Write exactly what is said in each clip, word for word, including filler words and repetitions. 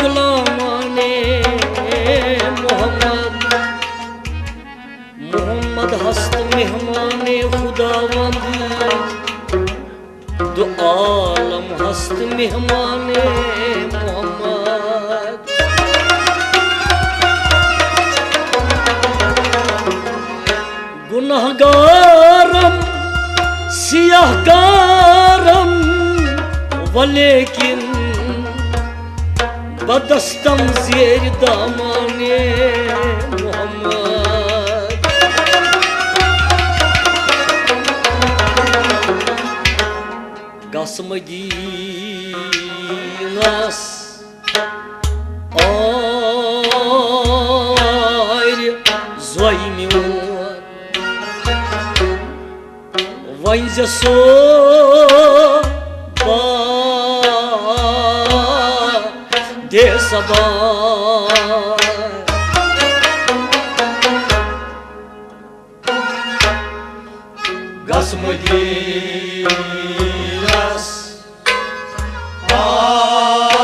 غلامانِ محمد، محمد ہست مہمانِ خداوند، دو عالم ہست مہمانِ محمد۔ گناہگارم، سیاہ کارم، ولیکن بدستم زیر دامانِ محمد۔ گژھ مدینس آرِ زویہِ میون، ونزِ سو با دے سبا۔ گژھ مدینس آرِ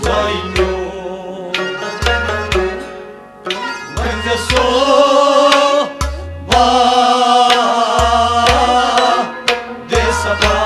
زویہِ میون، ونزِ سو با دے سبا۔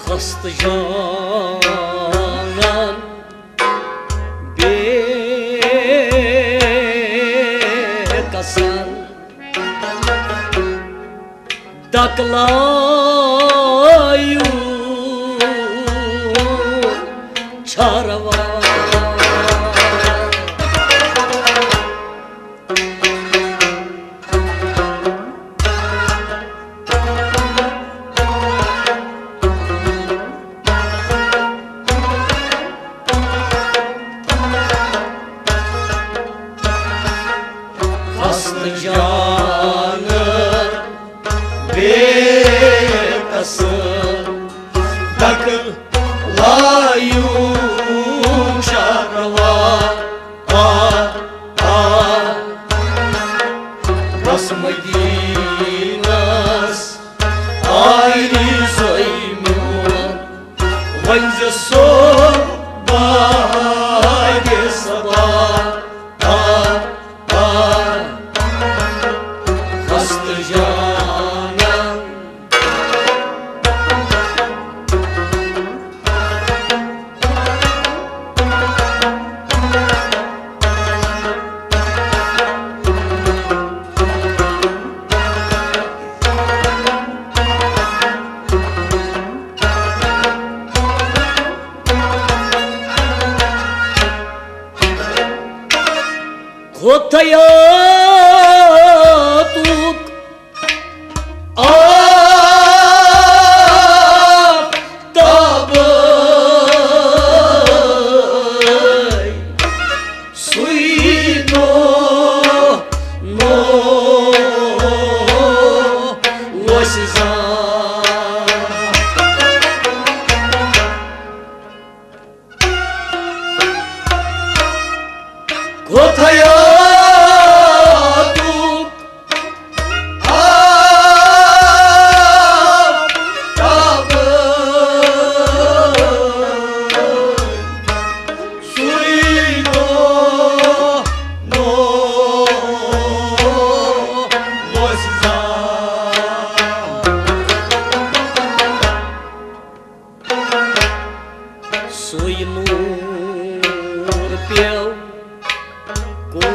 ہست جانان بے کسن دکلایو چھاروا۔ ہست جان بے کس دکل لایو شاروا۔ آ، آ، گژھ مدینس آرِ زویہِ میون، ونزِ سو با دے سبا۔ آ، آ، ہست جانان۔ کھوتیاتُک آفتاب سُے نو، نو وسہِ زان۔ کھوتیاتُک آفتاب سُے نو، نو وسہِ زان۔ سُے نوٗر پیوٚو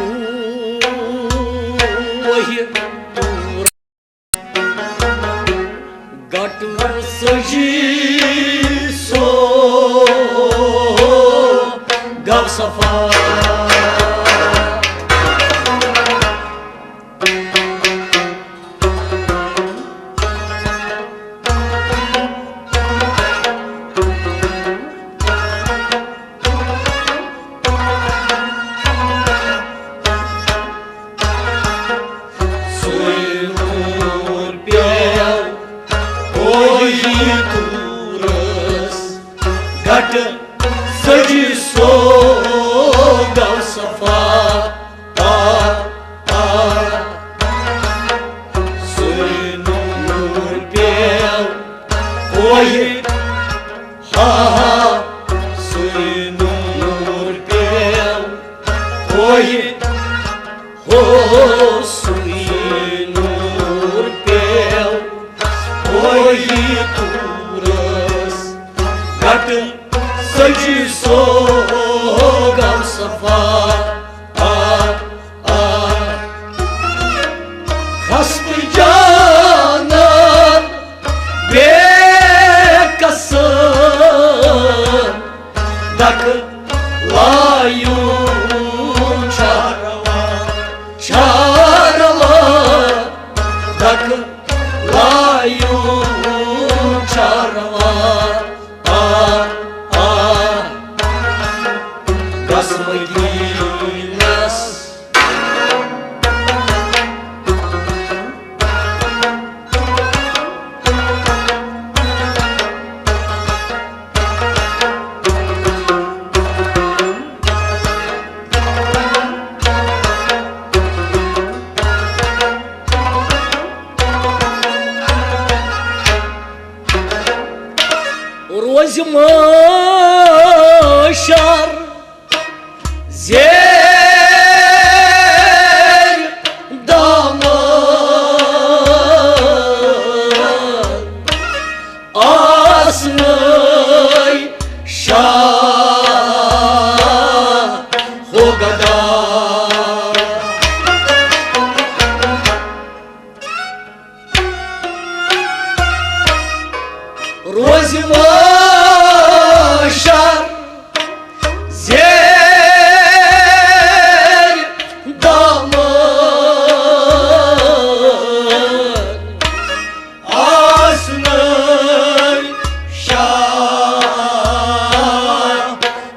اوہی ہو سُے نوٗر پیو، اوہی تورس گٹہٕ سجی سوگو صفا۔ آ، آ، خستہٕ جانان بے کسان دکہٕ لایون چھاروا، چھاروا، دکہٕ لایون چھاروا۔ آ، آ، گژھ مدینس۔ روزِ محشر زیر دامن آسنَے شاہ و گدا۔ روزِ محشر زیر دامن آسنَے شاہ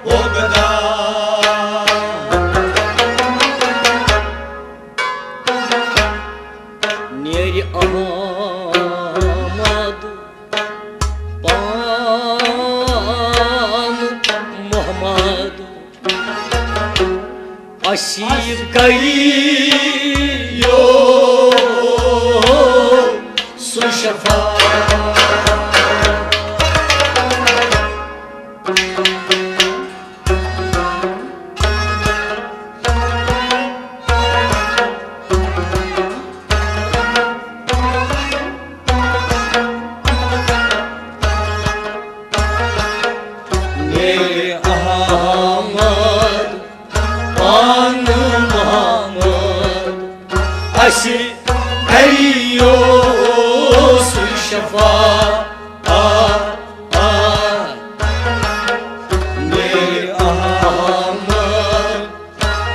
و گدا۔ نیرِ احمد پان محمد، اسی کری یوسف شفا۔ نیرِ احمد پان محمد، اسی کری یوسف شفا۔ آ، آ، نیرِ احمد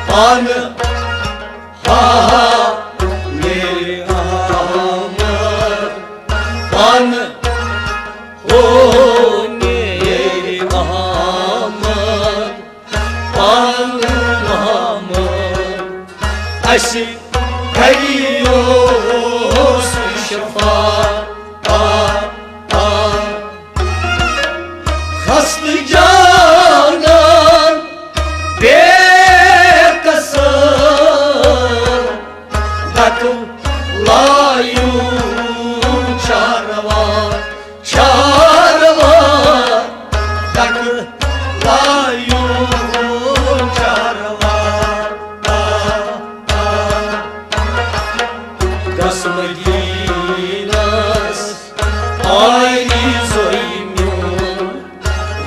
پان، ہا، ہا، نیرِ احمد پان، او، نیرِ احمد پان محمد، اسی کری یوسف شفا۔ آ، آ، خستہٕ جانان بے کسان دکہٕ لایون چھاروا، چھاروا، دکہٕ لایون چھاروا۔ آ، آ، گژھ مدینس آیی زوی میون،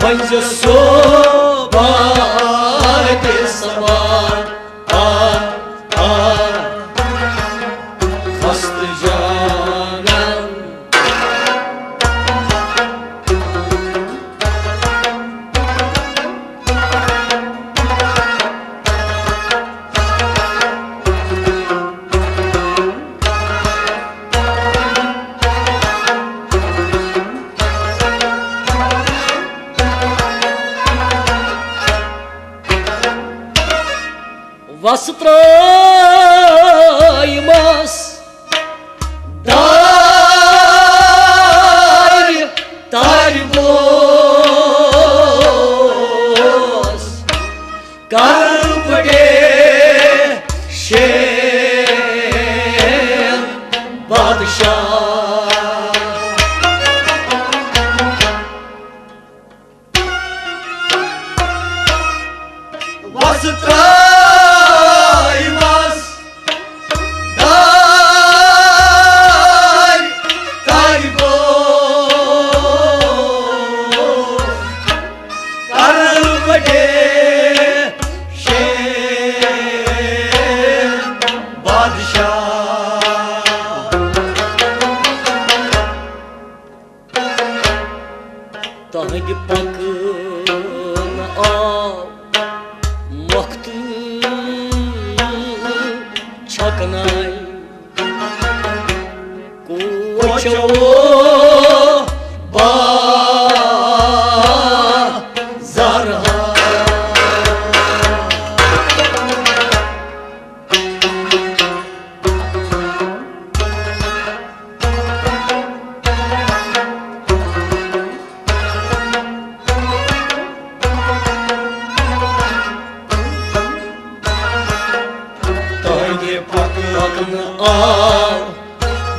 ونزِ صوبہ تہِ سوار۔ آ، آ، خستہٕ جانان۔ وس ترٲیمس دارِ تارِ گوس کرب ڈے شیر بادشاہ۔ وس ترٲے کنائی کوچو بازار۔ تہنٛدِ پکنہٕ آو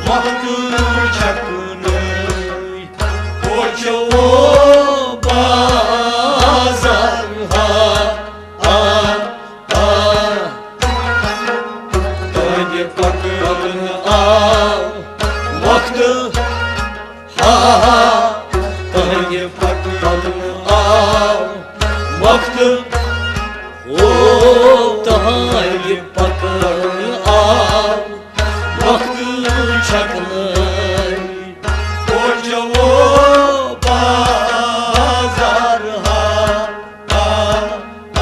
وقتہٕ چھکنہٕ، کوچو بازار ہا، آ، آ۔ تہنٛدِ پکنہٕ آو وقتہٕ، ہا، ہا۔ تہنٛدِ پکنہٕ آو وقتہٕ، او، تہنٛدِ پکنہٕ آو وقتہٕ چھکنہٕ، کوچو بازار ہا، آ، آ۔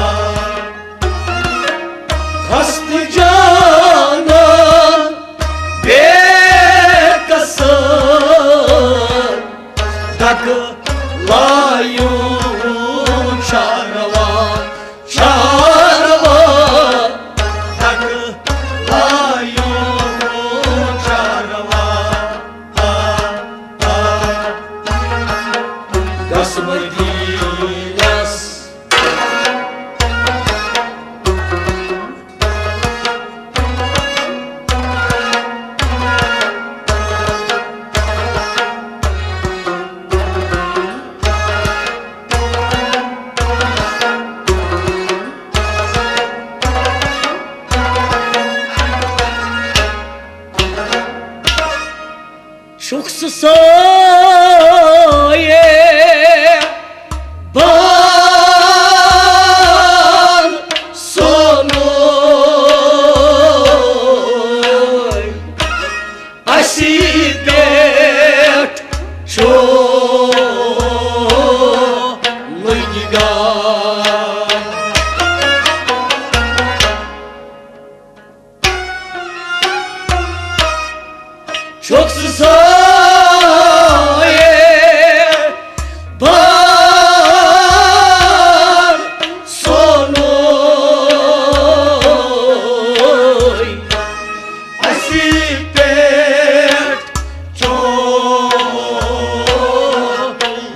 خستہٕ جانان بے قصر، دکہٕ لایُن چاروا، چاروا، دکہٕ لایُن چاروا، آ، آ۔ گژھ مدینس۔ شخص سایے بان سونوے اسی پٮ۪ٹھ چھو نگاہ۔ چھُکھ ژٕ سایے بان سونوے اسی پٮ۪ٹھ چھو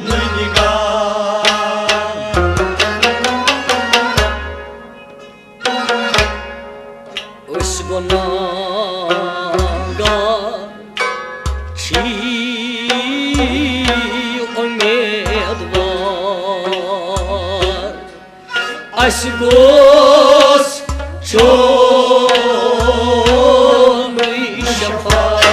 نگاہ۔ أسۍ گۄناہگار چھی اُمیدوار، اَسہِ گوٚژھ چونُے شفاعت۔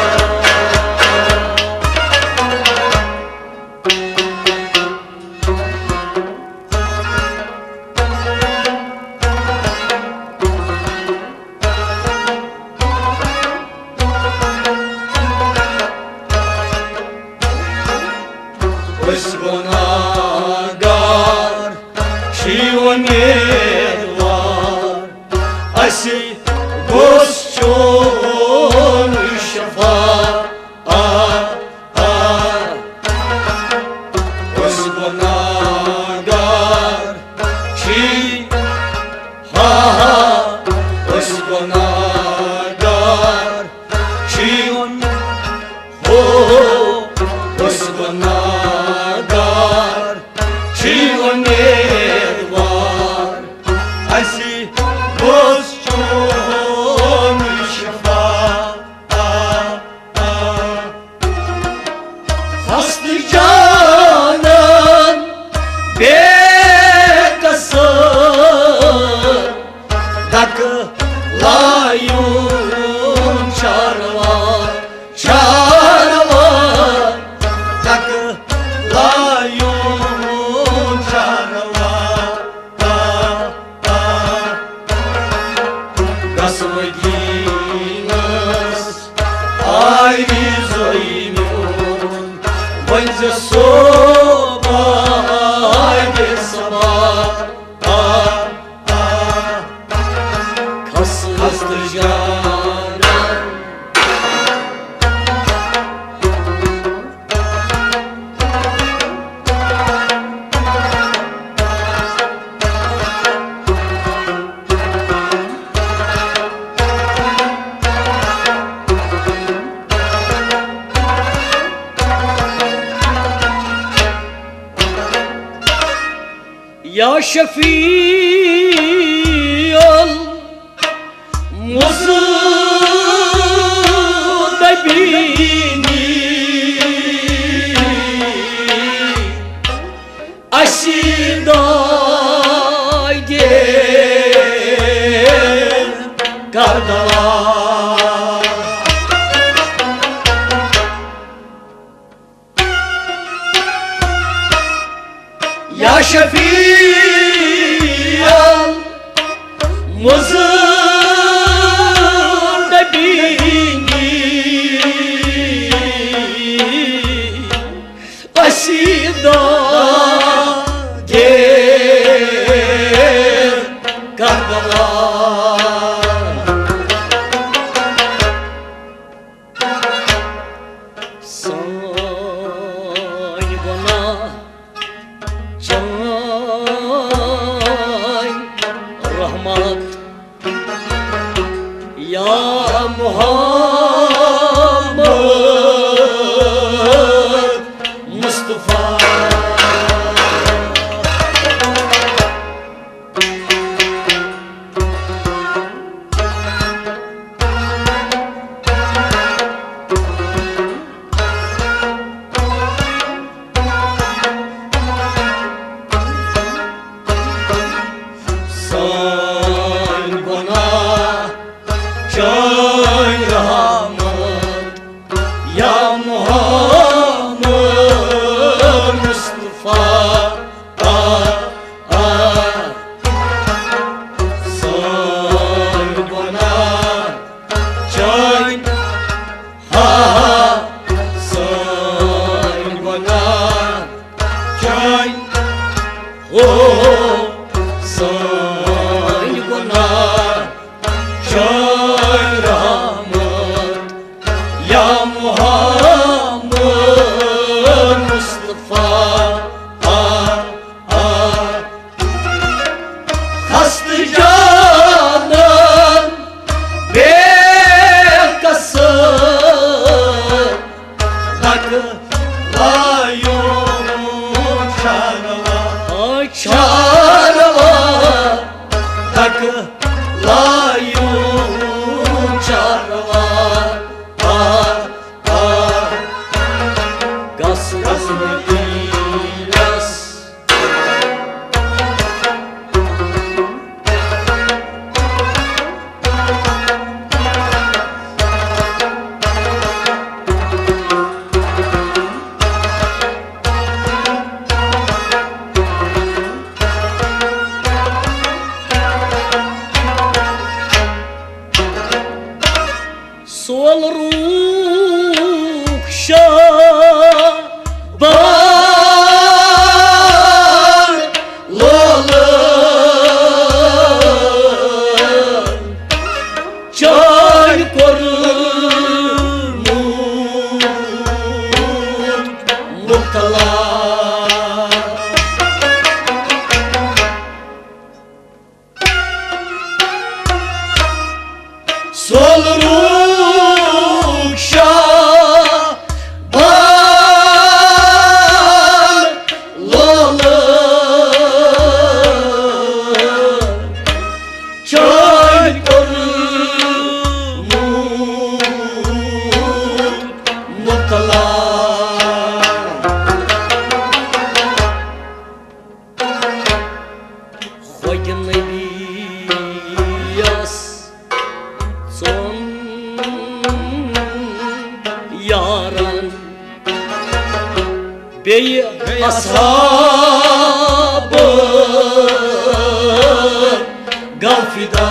أسۍ گۄناہگار چھی اُمیدوار، اَسہِ گوٚژھ چون شفاعت۔ آ، آ۔ أسۍ گۄناہگار چھی، ہا، ہا۔ أسۍ گۄناہگار چھی، ہو، ہو۔ أسۍ گۄناہگار چھی اُمیدوار، اَسہِ گوٚژھ چون شفاعت۔ ہستہٕ جانان بے قصر، دکہٕ لایُن چاروا، چاروا، دکہٕ لایُن چاروا۔ گژھ مدینس آیی زوی میون، ؤنۍ زِ صوبہ آیہِ صبا۔ آ، آ، کھس، کھس تہٕ جان شفیع المذنبین، اسی دادِ کربلا۔ یا شفیع المذنبین، اسی دادِ کربلا۔ سٲنۍ گۄناہ، چٲنۍ رحمت، یا محمد مصطفیٰ۔ سٲنۍ گۄناہ، چٲنۍ رحمت، یا محمد مصطفیٰ۔ آ، آ، سٲنۍ گۄناہ، چٲنۍ، ہا، ہا، سٲنۍ گۄناہ، چٲنۍ، ہو، ہو، سٲنۍ گۄناہ، چٲنۍ رحمت، یا محمد مصطفیٰ۔ آ، آ، خستہٕ جانان بے قصر، دکہٕ لایُن چاروا، آ، چاروا، دکہٕ لایُن چاروا۔ آ، آ، گژھ، گژھ مدیٖنس۔ سول روح شاہ بان لولہٕ چٲنۍ کوٚرمُت مبتلا۔ سول روح شاہ بان لولہٕ چٲنۍ کوٚرمُت مبتلا۔ خۄجہِ نبی یس ژۄن یارن، بیٚیہِ اصحاب گوٚو فدا۔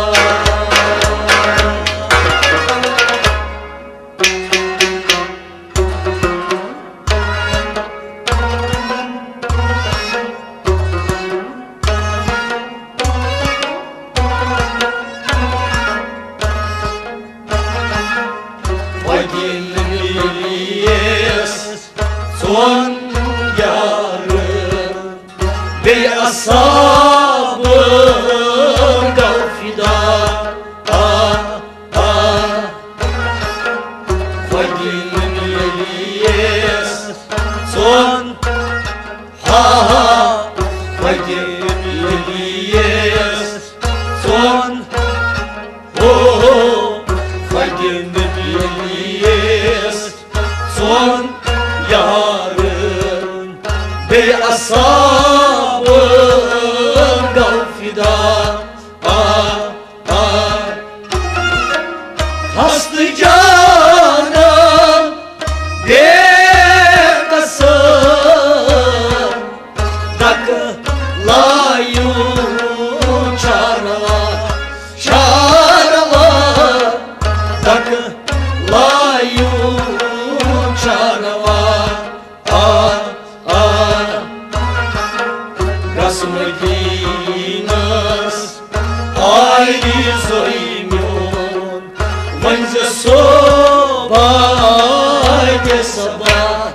خۄجہِ نبی یس ژۄن یارن، بیٚیہِ اصحاب گوٚو فدا۔ نبیس ژۄن یارن بیٚیہِ اصحابن گوٚو فدا۔ آ، آ، ہستہٕ جانان بے قسم دکہٕ لایُن چاروا، چاروا، دکہٕ لایُن چاروا۔ آ، آ، گژھ مدینس آیری زوی میون، ونزِ صوبہ تہِ صبا۔